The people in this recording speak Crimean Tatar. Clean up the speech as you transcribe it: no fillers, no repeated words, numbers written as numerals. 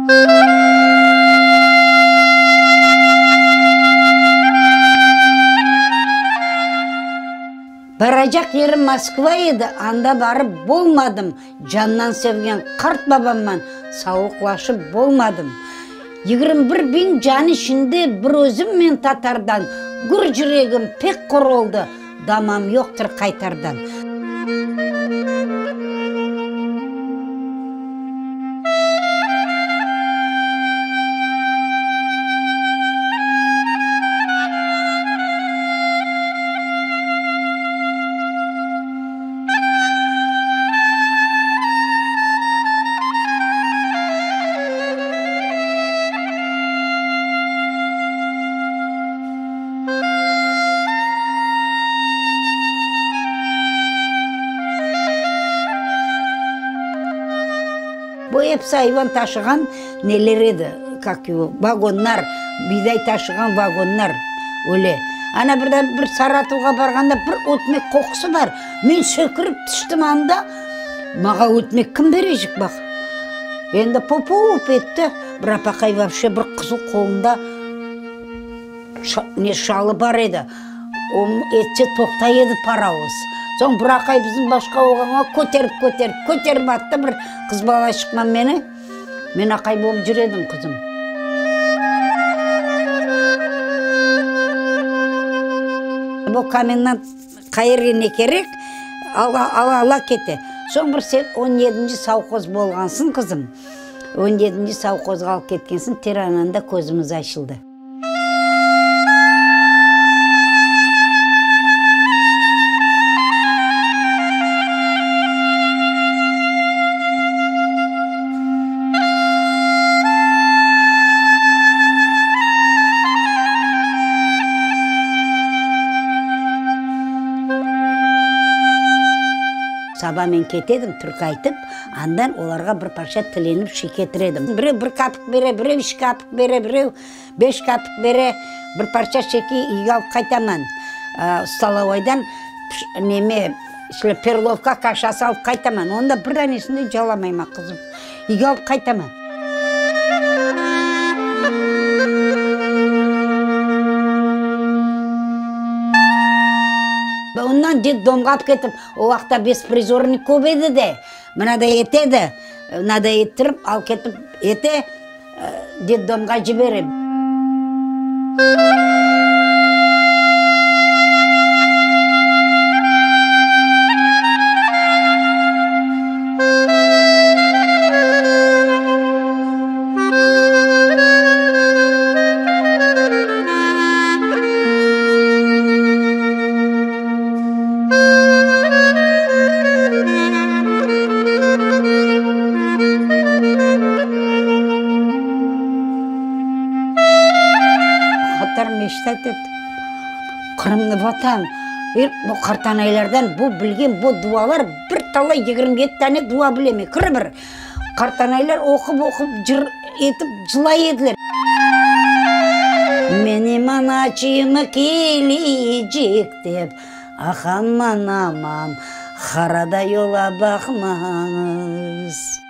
Baracaq yerim Moskva edi, anda barıp bolmadım, candan sevgen qart babamman savuqlaşıp bolmadım. 21 biñ can içinde bir özüm men tatardan, gür cüregim pek qor oldı, damam yoqtır qaytardan. Bu episi ayvan taşığan neler edi, kak ego, vagonlar, biday taşığan vagonlar, öyle. Ana bir de bir Saratovğa barğanda bir ötmek qoqusı bar, men sökürip tüştim anda, mağa ötmek kim berecek baq. Endi po-po-op etti, bir apaqay vapşe bir qızıl qolunda ne şalı bar edi, o etse toqtay edi parovoz. Soñ bir aqay bizim başqa oğlanğa köterip, köterip, köterip attı bir qız balaçıqman meni. Men aqay bolıp cür edim, qızım. Bu komendant qayerge ne kerek, ala, ala, ala kete. Soñ bir sen on yedinci sovhoz bolğansıñ, qızım. On yedinci sovhozğa alıp ketkensiñ, Terananda közümiz açıldı. Saba men kete edim, türkü aytıp, andan olarğa bir parça tilenip şey ketire edim. Birev bir kapik bere, birev üç kapik bere, birev beş kapik bere, bir parça şeki üyge alıp qaytaman. Stolovoydan neme, şöyle perlovka kaşası alıp qaytaman. Onı da bir danesini de calamayman, qızım. Üyge alıp qaytaman. Ondan detdomğa alıp ketip, o vaqıtta besprizornik köp edi de, mınaday ete de, mınaday ettirip alıp ketip ete. Detdomğa ciberem. Qatar mecit aytadı, Qırımnı vatan, bu qartanaylardan bu bilgen bu dualar bir talay 27 tane dua bilem, kir bir. Qartanaylar oqup-oqup cır etip cılay ediler. Menim anaçığım kelecek dep, ah aman aman, harada yola baqmañız.